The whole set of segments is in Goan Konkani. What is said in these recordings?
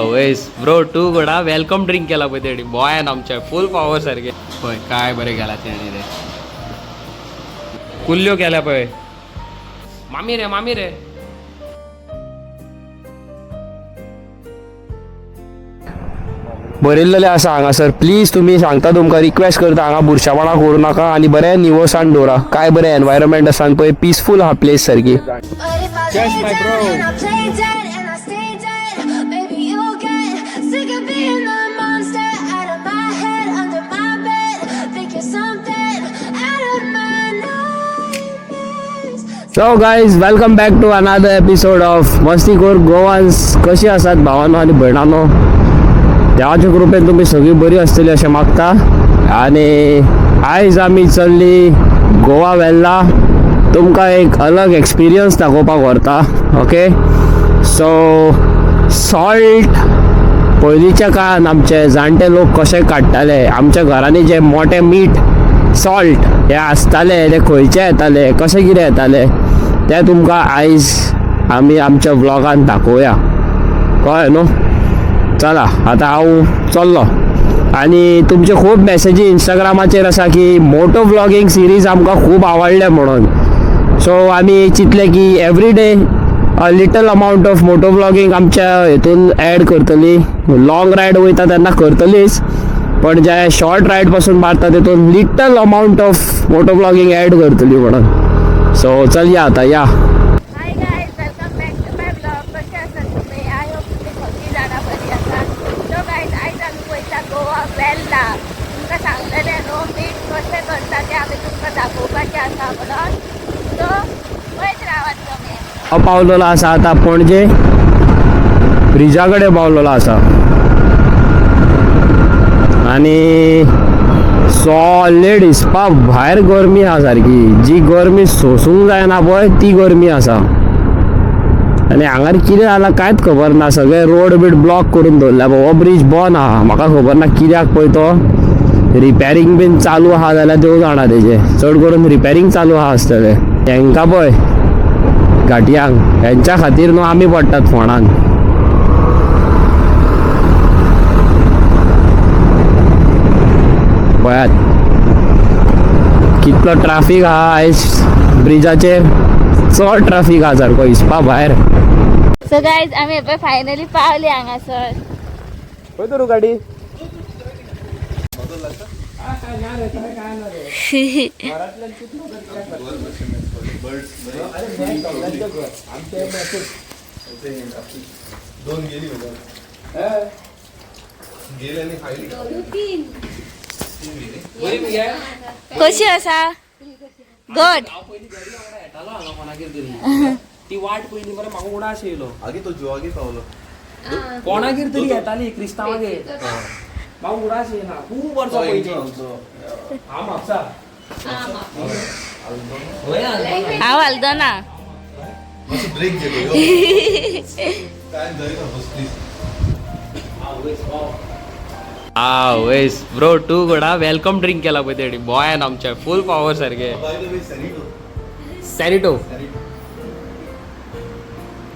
वेस ब्रो टू गोडा welcome drink केला पळय तेणी बॉयान आमच्या फूल पावर सारखे. पळय काय बरें केला तेणी रे, कुल्ल्यो केल्या पळय. मामी रे, मामी रे. बरयल्लेलें आसा हांगासर. प्लीज तुमी सांगता, तुमकां रिक्वेस्ट करता, हांगा बुरशेपणां करूं नाका आनी बरें निवळसाण दवरा. काय बरें एनवायरमेंट आसा आनी पळय पिसफूल आहा प्लेस सारकी. But if I Yes, lay my down bro. and I play dead and I stay dead, maybe you'll get sick of being the monster out of my head, under my bed. Think you're something out of my nightmares. So guys, welcome back to another episode of Mastikhor Goans. कशी आसात भावानो आनी भयणानो? देवाच्या कृपेन तुमी सगळीं बरी आसतली अशें मागता. आनी आयज आमी चल्ली गोवा वेल्ला, तुमकां एक अलग एक्सपिरियन्स दाखोवपाक व्हरता. ओके, सो सॉल्ट पयलींच्या काळान आमचे जाणटे लोक कशे काडटाले, आमच्या घरांनी जे मोठे मीठ सॉल्ट हे आसताले ते खंयचे येताले, कशें कितें येताले, ते तुमकां आयज आमी आमच्या व्लॉगान दाखोवया. कळ्ळें न्हू? चला, आतां हांव चल्लो. आनी तुमचे खूब मॅसेजी इंस्टाग्रामाचेर आसा की मोटो व्लॉगींग सिरीज आमकां खूब आवडले म्हणून. सो आमी चिंतलें की every day a little amount of moto vlogging आमच्या हितून एड करतली. लॉंग रायड वयता तेन्ना करतलीच, पण जे शॉर्ट रायड पासून मारता तितून little amount of moto vlogging add करतली म्हणून. सो चल या आतां या. Hi guys, welcome back to my vlog. कसे आसात तुम्ही? I hope तुम्ही सगळी जाणां बरी आसा. सो गायज, आयज आमी वयता गोवा वेल्ला. तुमकां सांगलेलें न्हू, मीठ कशें करता तें आमी तुमकां दाखोवपाचें आसा म्हणून. सो पळयत रावात तुमी. हांव पावलेलो आसा आतां पणजे ब्रिजा कडेन पावलेलो आसा आनी सॉलीड हिसपा भायर गरमी आहा सारकी. जी गरमी सोंसूंक जायना पळय ती गरमी आसा. आनी हांगार कितें जालां कांयच खबर ना. सगळे रोड बीड ब्लॉक करून दवरल्या. हो ब्रीज बंद आहा, म्हाका खबर ना कित्याक. पळय तो रिपेरींग बीन चालू आहा जाल्यार देव जाणा तेजें. चड करून रिपेरींग चालू आहा आसतलें. हेंकां पळय घाटयांक, हेंच्या खातीर न्हू आमी पडटात फोंडान. पळयात कितलो ट्राफीक आहा आयज ब्रिजाचेर. चड ट्राफीक आहा सारको हिसपा भायर. सो गायज, आमी पळय फायनली पावली हांगासर. खंय तर गाडी? दोन गेली गेले आणि खायली. कशी आसा गट? ती वाट पयली मरे, म्हाका उडास येयलो. आगे तो जुआगे पावलो. कोणागेर तरी येताली क्रिस्तांवागेर, म्हाका उडास येयना खूब वर्सां पयलीं. हांव म्हापसा. हांव हल्दना. मातसो ब्रेक घे. काय जायना, बस प्लीज. हा वेस ब्रो टू गोडा welcome drink केला पळय तेणी बॉयान आमच्या फूल पावर सारखे. बाय the way, सॅनिटो. सॅनिटो. सॅनिटो.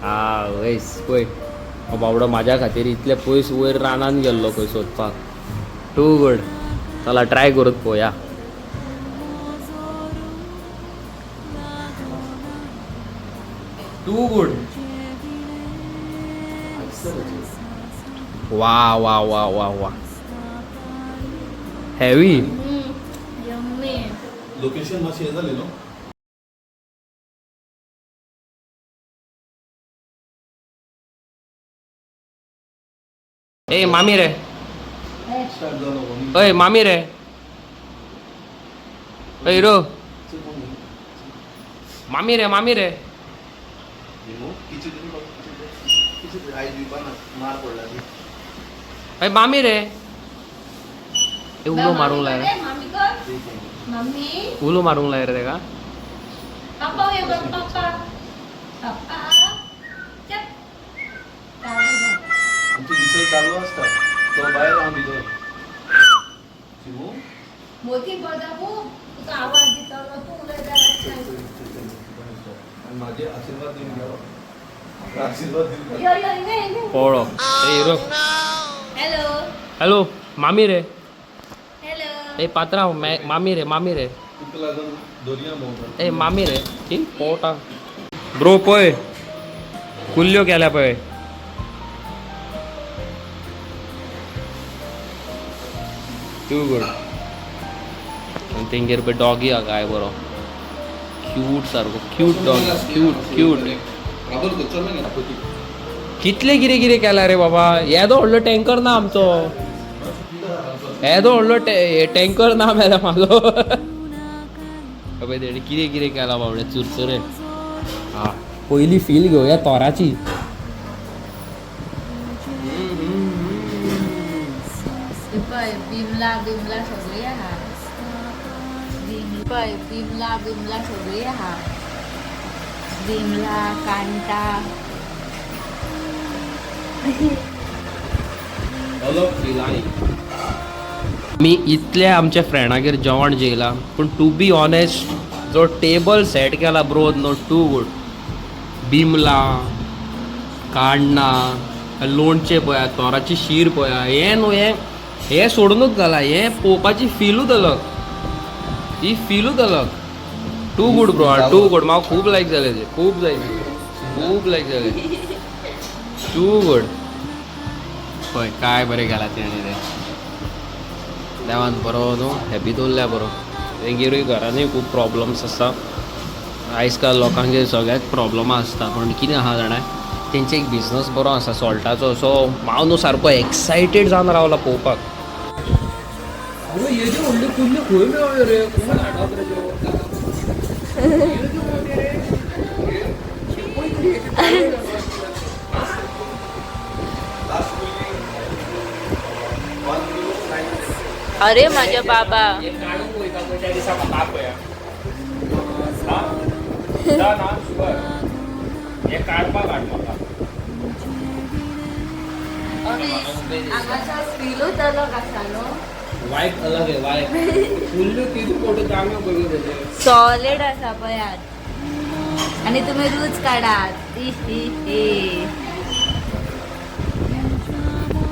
हा वेस, पळय हो बाबडो माझ्या खातीर इतले पयस वयर रानान गेल्लो खंय सोदपाक. Two good. चला ट्राय करून पळोवया. Too good. वा वा वा वा वा, हेवी. यम्मी. लोकेशन मातशें हें जालें न्हू. ए मामी रे. स्टार्ट जालो. अय मामी रे, अय रो मामी रे, मामी रे. किचन किचन आयज दिवपा ना, मार पडला. अय मामी रे, ए उलो मारूंक लाय रे. मामी कर मम्मी. उलो मारूंक लाय रे तेका. पप्पा ये, पप्पा पप्पा चल. आमची विसल चालू आसता, तो भायर हांव भितर. शिमू. मोती बजावू तुका आवाज दितलो, तूं उलयता. आणि माझे आशीर्वाद दिवन घ्यावा. यो यो हिंगा हिंगा. पोळो. हिरो. हॅलो. हॅलो मामी रे. हॅलो. ए पात्रा, मामी रे, मामी रे. ए मामी रे की पोटा ब्रो. पळय कुल्ल्यो केल्या पळय. Too good. आनी तेंगेर पळय डॉगी आहा काय बरो क्यूट, सारको क्यूट डॉग, क्यूट क्यूट. कितले कितें कितें केला रे बाबा. येदो व्हडलो टँकर ना आमचो, येदो व्हडलो टँकर ना मेला म्हाजो. पळय तेणी कितें कितें केला बाबडे चुरचुरे. हा, पयली फील घेवया तोराची. हे पळय बिमला बिमला सगळी आहा. पळय बिमला बिमला सगळी आहा, बिमला कांटा. अलग फील. आनी मी इतल्या आमच्या फ्रेंडागेर जेवण जेयलां, पूण टू बी ऑनेस्ट जो टेबल सेट केला bro, no, too good. Bimla, काण्णां, लोणचें पळया, तोराची शीर पळया. हें न्हू, हें हें सोडूनच घाला. हें पळोवपाची फिलूच अलग, ही फिलूच अलग. Too good bro, too good. म्हाका खूब लायक जालें तें, खूब जाय, खूब लायक जालें. Too good. पळय काय बरें केलां तेणी तें. देवान बरो न्हू हॅपी दवरल्या बरो. तेंगेरूय घरानूय खूब प्रॉब्लम्स आसता. आयज काल लोकांगेर सगळ्याक प्रॉब्लमां आसता, पूण कितें आहा जाणा, तेंचे एक बिजनस बरो आसा सॉल्टाचो. सो हांव न्हू सारको एक्सायटेड जावन रावला पळोवपाक. येद्यो व्हडल्यो कुल्ल्यो खंय मेळ्ळ्यो रे? कोण हाडप रे त्यो? येद्यो मोट्यो रे. पळय तरी. अरे माझ्या बाबा. हे काडूंक वयता पळय त्या दिसा म्हाका आपया. हा? ना शुअर, हे काडपाक हाड म्हाका. हांगासर फिलूच अलग आसा न्हू. वायब अलग आहे, वायब. कुल्ल्यो किती मोठ्यो, तांबयो पळय तेजे. सॉलिड आसा पळयात आणि तुम्ही रूच काढात. इ हि हि.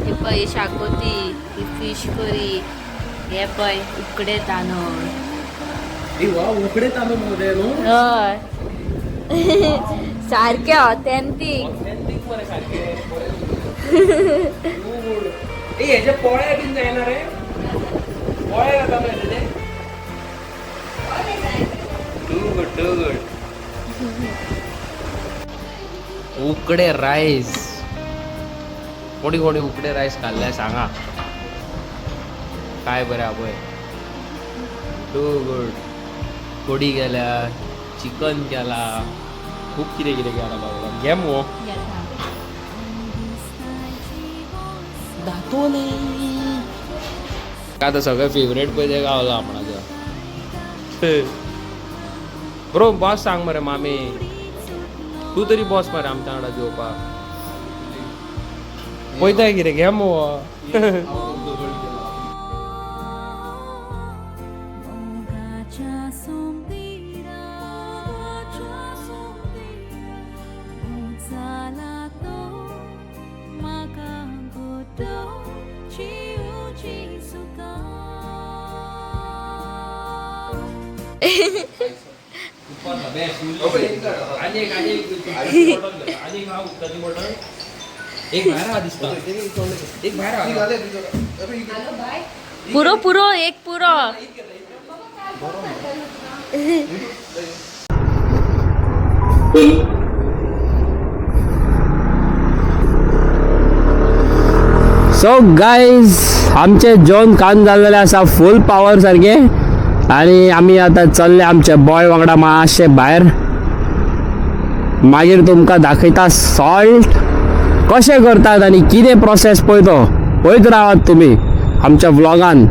हे पळय शाकोती, ही फिश करी, हे पळय उकडे तांदूळ. ए वा, उकडे तांदूळ मध्ये न्हू. हय, सारखे ऑथेंटीक. ऑथेंटीक मरे सारखे. ए, हेजे पोळे बीन जायना रे? पोळे जाता मरे तेजे. Too good, too good. उकडे रायस. कोणी कोणी उकडे रायस खाल्ले सांगा. काय बरें हा पळय. Too good. कोडी केल्या, चिकन केला, खूब कितें कितें केलां बाबा. घे मुगो. दातोले आतां सगळें फेवरेट पळय तें गावला आपणाच्या. ब्रो, बॉस सांग मरे. मामी, तूं तरी बॉस मरे आमच्या वांगडा जेवपाक. पळयताय कितें? घे मुगो. मोगाच्या सोंपिरा, उचाला तो म्हाका गोटो जिवची सुका. आनी एक, आनी एक, आनी एक हा उदकाची बॉटल. एक भायर आहा दिसता, एक भायर आहा. पुरो पुरो, एक पुरो. सो गायज, आमचे जेवण खावन जाल्लेले आसा फूल पावर सारके आणि आमी आतां चल्ले आमच्या बॉय वांगडा मातशे भायर. मागीर तुमकां दाखयता सॉल्ट कशें करतात आनी कितें प्रोसेस पळय तो. पळयत रावात तुमी आमच्या व्लॉगान.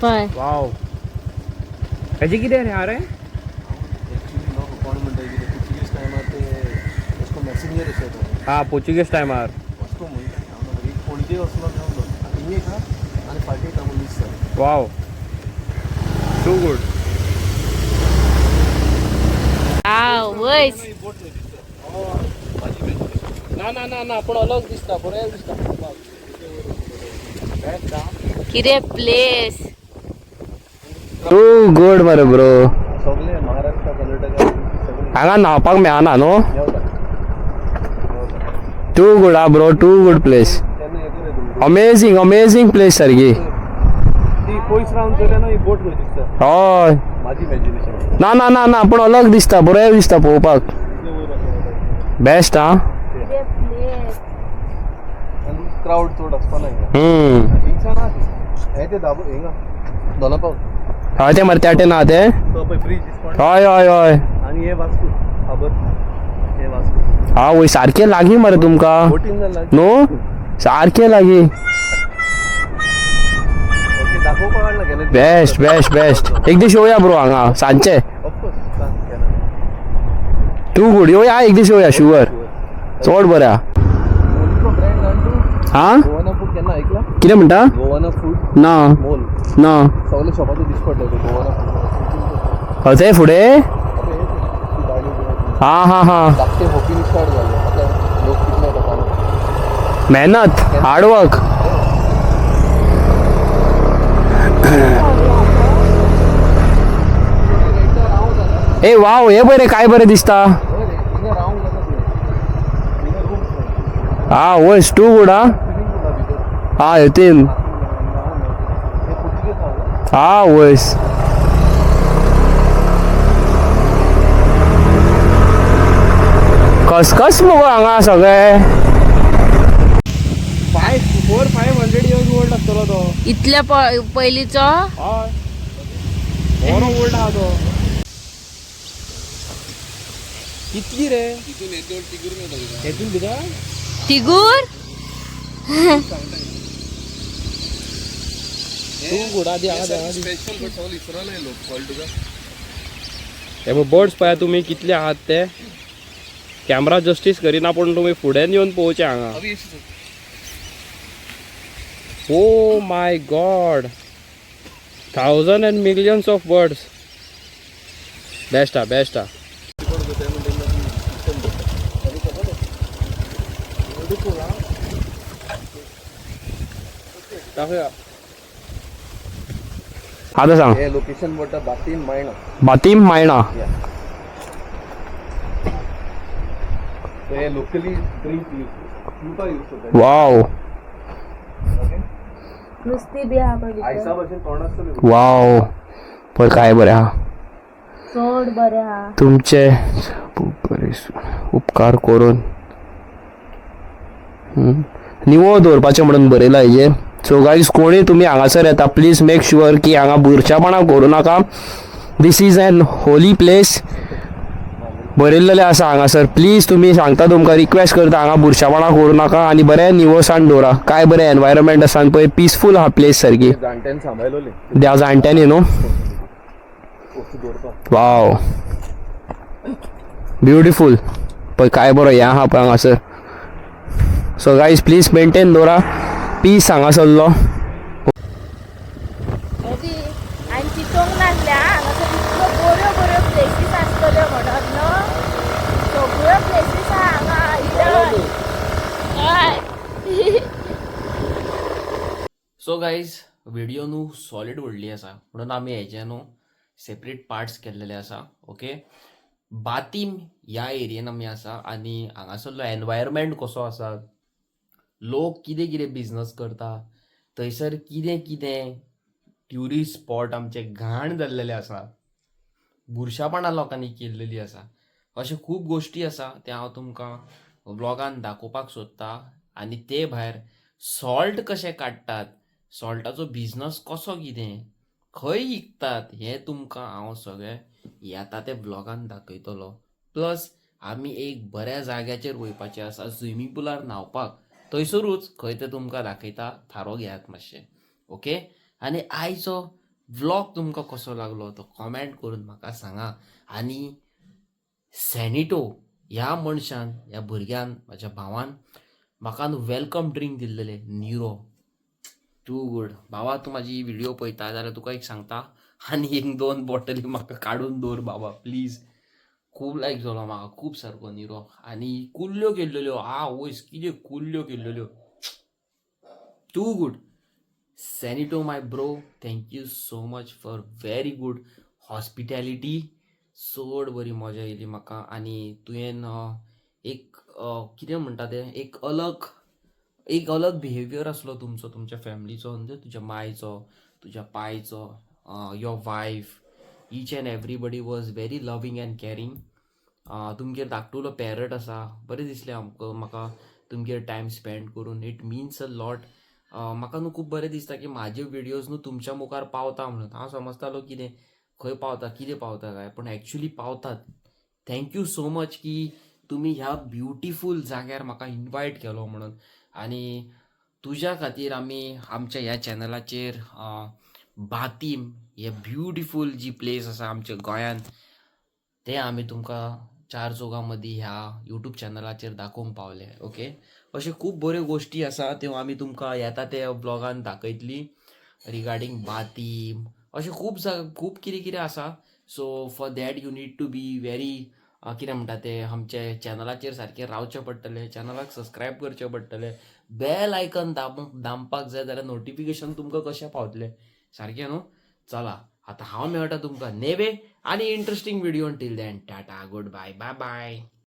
पळय. वाव, हेजे कितें रे? अरे. एक्चुअली न्हू, कोण म्हणटा कितें, पुर्तुगीज टायमार ते अशें करून मॅसेंजर अशें येता. हा, पोर्चुगीज टायमार. अशें करून म्हणटा एक पणजे असलो मेवलो. हिंग एक आहा आनी फाटीं एक आहा म्हणून दिसता. वाव, टू Too good. आवयस. ना ना ना ना, पूण अलग दिसता, बरें दिसता पळोवपाक. कितें प्लेस. टू गुड मरे ब्रो. सगळे महाराष्ट्र, कर्नाटका सगळे. हांगा न्हांवपाक मेळना न्हू? मेवता. टू गुड हा ब्रो, टू गुड प्लेस. केन्ना येतले तुमी? अमेझींग, अमेझींग प्लेस सारकी. ती पयस रावन चोयल्या न्हू, ही बोट खंय दिसता. हय. माझी इमॅजिनेशन. ना ना ना ना, पूण अलग दिसता, बरें दिसता पळोवपाक. बेस्ट हा. कितें प्लेस. आनी क्रावड चड आसपा ना हिंगा. हिंगसान आहा ती, हें ते दाबो हिंगा दोना पाव. हय, ते मरे त्या ना ते. तो पळय ब्रीज दिसपण. हय हय हय. आनी हे वास्को हाबर, हे वास्को. हा वय, सारकें लागीं मरे तुमकां. बोटीन जाला. न्हू, सारकें लागीं. ओके, दाखोवपाक हाडला केन्ना. Best best best. एक दीस येवया ब्रो हांगा सांजचे. ऑफकोर्स, सांग केन्ना. Two good. येवया एक दीस, येवया शुअर. चड बरें हा. मोलीचो ब्रँड जाण तूं? हा. गोवाना फूड केन्ना ऐकला? कितें म्हणटा? गोवाना फूड. ना. मोल. ना. सगळे शॉपाचेर दिश्टी पडले ते गोवाना फूड. हय, ते फुडें. हा हा हा. धाकटे होपीन स्टार्ट जालें, आतां लोक कितले येता. मेहनत, हार्डवर्क. ए वाव, हे बरें, काय बरें दिसता. हिंगा रावंक जाता तुवें, हिंगा रूम. हा वय, टू गुड हा. स्विमींग पुला भितर. हा, येतीन. हे पुर्तुगेज आहा. हा वयस. खसखस मुगो हांगा सगळे. 5, 4, 500 years old आसतलो तो. इतल्या पयलींचो. हय, बरो ओल्ड आहा तो. कितली रे हेतून भितर? तिगूर. Too good. आदी हांगा आदी. हे पळय बर्ड्स पळया तुमी कितले आहात ते. कॅमरा जस्टीस करिना, पूण तुमी फुड्यान येवन पळोवचे हांगा. Oh my God, thousand and millions of birds. Best हा, बेस्ट हा. दाखोवया. आतां सांग. हे लोकेशन म्हणटा बातीम मायणा. बातीम मायणा. सो हे लोकली ड्रिंक यूज, पिवपाक यूज करता. वाव. ओके. नुस्ती बी आहा पळय भितर. आयसा भशेन तोंड आसतलें. वाव, पळय काय बरें हा. चड बरें आहा. तुमचे उपकार करून निवळ दवरपाचें म्हणून बरयलां हेजेर. सो गायज, कोणी तुमी हांगासर येता, प्लीज मेक शुअर की हांगा बुरशेपणां करूं नाका. This is an holy place बरयल्लेलें आसा हांगासर. प्लीज तुमी सांगता, तुमकां रिक्वेस्ट करता, हांगा बुरशेपणां करूं नाका आनी बरें निवळसाण दवरा. काय बरें एनवायरमेंट आसा आनी पळय पिसफूल आहा प्लेस सारकी. जाणट्यान सांबाळलोले. त्या जाणट्यांनी न्हू. वस्तू दवरपाक. वाव, ब्युटिफूल. पळय काय बरो हें आहा पळय हांगासर. सो गायज, प्लीज मेंटेन दवरा पीस हांगासरलो. अभी आनी चितूंक नासलें आं, हांगासर इतल्यो बऱ्यो बऱ्यो प्लेसीस आसतल्यो म्हणून न्हू. सगळ्यो प्लेसीस आहा हांगा इतल्यो. हय. सो गायज, व्हिडिओ न्हू सॉलीड व्हडली आसा म्हणून आमी हेजे न्हू सेपरेट पार्ट्स केल्लेले आसा. ओके, बातीम ह्या एरियेन आमी आसा आनी हांगासरलो एनवायरमेंट कसो आसा, लोक कितें कितें बिजनस करता थंयसर, कितें कितें ट्युरिस्ट स्पॉट आमचे घाण जाल्लेले आसा, बुरशापणां लोकांनी केल्लेली आसा, अशे खूब गोश्टी आसा ते हांव तुमकां व्लॉगान दाखोवपाक सोदतां. आनी ते भायर सॉल्ट कशें काडटात, सॉल्टाचो बिजनस कसो कितें, खंय विकतात, हें तुमकां हांव सगळें येता ते व्लॉगान दाखयतलो. प्लस आमी एक बऱ्या जाग्याचेर वयपाचें आसा स्विमींग पुलार न्हांवपाक, थंयसरूच खंय तें तुमकां दाखयता. थारो घेयात मातशें. ओके, आनी आयचो व्लॉग तुमकां कसो लागलो तो कॉमेंट करून म्हाका सांगा. आनी सॅनिटो ह्या मनशान, ह्या भुरग्यान, म्हाज्या भावान म्हाका न्हू welcome drink दिल्लेलें, निरो. Too good. भावा, तूं म्हाजी व्हिडिओ पळयता जाल्यार तुका एक सांगता. आनी एक दोन बॉटली म्हाका काडून दवर बाबा प्लीज. खूब लायक जालो म्हाका, खूब सारको निरो. आनी कुल्ल्यो केल्ल्यो, आवयस कितें कुल्ल्यो केल्ल्यो. Too good. Sanito my bro, thank you so much for very good hospitality. चड बरी मजा येयली म्हाका. आनी तुवें एक कितें म्हणटा तें, एक अलग बिहेवियर आसलो तुमचो, तुमच्या फॅमिलीचो, म्हणजे तुज्या मायचो, तुज्या पायचो, your wife, each and everybody was very loving and caring. तुमगेर धाकटुलो पॅरट आसा, बरें दिसलें आमकां, म्हाका तुमगेर टायम स्पेंड करून. It means a lot. म्हाका न्हू खूब बरें दिसता की म्हाजे विडियोज न्हू तुमच्या मुखार पावता म्हणून. हांव समजतालो कितें खंय पावता, कितें पावता काय, पूण एक्चुली पावतात. Thank you so much की तुमी ह्या ब्युटिफूल जाग्यार म्हाका इनवायट केलो म्हणून. आनी तुज्या खातीर आमी आमच्या ह्या चॅनलाचेर बातीम हे ब्युटिफूल जी प्लेस आसा आमच्या गोंयांत, ते आमी तुमकां चार चौगां मदीं ह्या यूट्यूब चॅनलाचेर दाखोवंक पावले. ओके, अश्यो खूब बऱ्यो गोश्टी आसा, त्यो आमी तुमकां येता ते ब्लॉगान दाखयतली रिगार्डींग बातीम. अशें खूब खूब कितें कितें आसा. So for that you need to be very, कितें म्हणटा ते, आमचे चॅनलाचेर सारकें रावचें पडटलें, चॅनलाक सबस्क्रायब करचें पडटलें, बेल आयकन दामपाक जाय, जाल्यार नोटिफिकेशन तुमकां कशें पावतलें सारकें न्हू. चला, आतां हांव मेळटा तुमकां नेवे आनी interesting video. Till then, tata, good bye, bye bye.